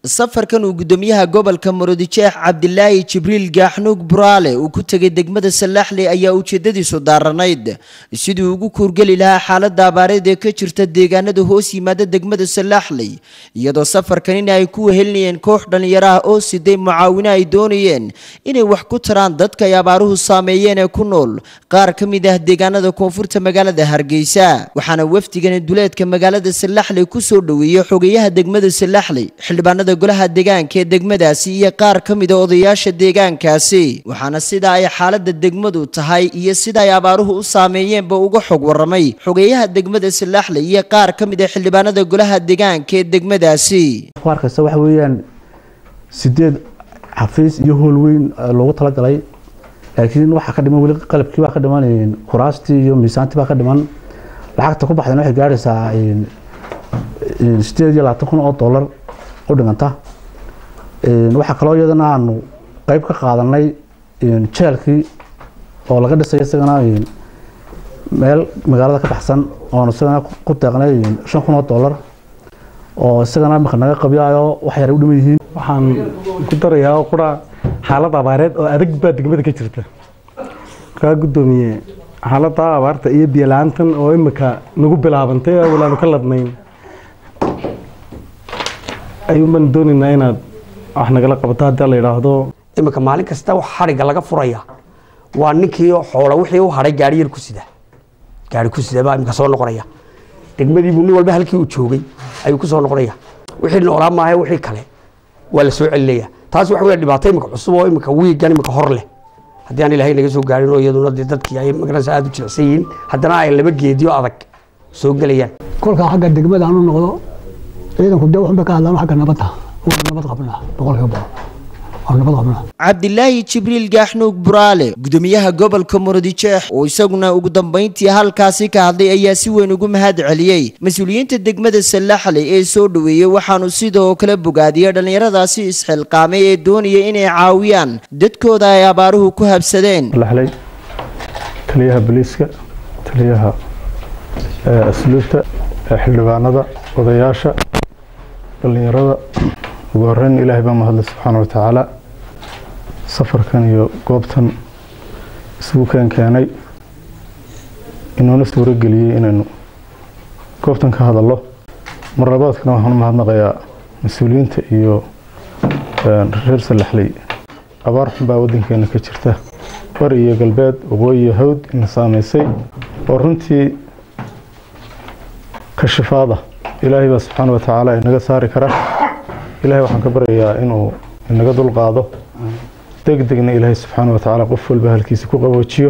Safarkan uu gudoomiyaha gobolka Maroodijeex Cabdilaahi Jibriil Gaaxnuug Buraale uu ku tegay degmada Salaxley ayaa ujeedadiisu daaranayd sidii ugu kuurgeli lahaa xaaladda abaareed ee ka jirta deegaanada hoos yimaada degmada Salaxley, iyadoo safarkanina ay ku wehelinayeen koox dhalinyaro ah oo siday mucaawino ay doonayeen inay wax ku taraan dadka ay abaaruhu saameeyeen ee ku nool qaar ka mid ah deegaanada koonfurta magaalada Hargeysa. Waxaana wafdigani duleedka magaalada Salaxley ku soo dhaweeyay xogeyaha degmada Salaxley, xildhibaanada golaha deegaanka ee degmadaasi iyo qaar ka mid ah odayaasha deegaankaasi. Waxaana sida ay xaaladda degmadu tahay iyo sida ay abaaruhu u saameeyeenba uga xog warramay xogeyaha degmada Salaxley iyo qaar ka mid ah xildhibaanada golaha deegaanka ee degmadaasi. Arkaysa waxa weeyaan 8 xafiis iyo hool weyn loogu talagalay, laakiin waxa ka dhiman weli qalabkii baa ka dhiman, kuraastii iyo miisaantii baa ka dhiman. Lacagta ku baxdana waxay gaaraysaa 28,000 oo dollar u dhiganta. Waxaa kaloo iyadana aanu qayb ka qaadanay jeelkii oo laga dhisay isagana meel magaalada ka baxsan, oonu isagana ku deeqnay 5,000 oo dollar oo isagana imika naga qabyayo wax yar u dhiman yihiin. Waxaan ku darayaa oo qura xaalad abaareed oo adag baa degmada ka jirta. Kaa gudoomiye, xaaladda abaarta iyo biyo la'aantan oo imika nagu bilaabantay oo walaanu ka ladnayn ayuun baan doonaynaa inaad wax nagala qabato haddii la yidhaahdo. Iminka maalin kasta wax xadhigga laga furaya waa ninkii xoola wixii u hadhay gaari yar ku sida, gaari ku sida baa iminka soo noqonaya degmadii buu nin walba halkii uu joogay ayuu ku soo noqonaya. Wixii noolaa maaha, wixii kale waa la soo celinaya. Taas waxa weya dhibaato iminka cusub oo iminka wiigan iminka hor leh haddii aan Ilaahay naga soo gaarin, oo iyaduna dee dadkii ay magaranaysa aada u jilicsan yihiin, haddana ay laba geediyo adag soo gelayaan. Kolkaa xagga degmada aanu noqdo, ciidanku dee waxun bay ka hadlaan xagga nabadda. Waa nabad qabnaa 100%, waa nabad qabnaa. Cabdilaahi Jibriil Gaaxnuug Buraale, gudoomiyaha gobolka Maroodijeex oo isaguna ugu dambeyntii halkaasi ka hadlay, ayaa si weyn ugu mahad celiyey mas-uuliyiinta degmada Salaxley ee soo dhaweeyey. Waxaanu sidoo kale bogaadiyey dhallinyaradaasi isxilqaamay ee doonaya inay caawiyaan dadkooda ay abaaruhu ku habsadeen. Salaxley, taliyaha booliiska, taliyaha asluubta, xildhibaanada, odayaasha, dhallinyarada, ugu horeyn Ilaahay baa mahadle subxaana wa tacaala safarkan iyo goobtan isugu keenay inuuna suuro geliyey inaynu goobtan ka hadallo. Mar labaadkana waxaan u mahadnaqayaa mas-uuliyiinta iyo reer Salaxley. Abaar xun baa waddankeena ka jirta, bari iyo galbeed, waqooyi iyo hawd ina saameysay oo runtii kashifaada. Ilaahay baa subxaana wa tacaala inaga saari kara. Ilaahay waxaan ka baryayaa inuu inaga dulqaado deg degna, Ilaahay subxaana wa tacaala qof walba halkiisa ku qaboojiyo.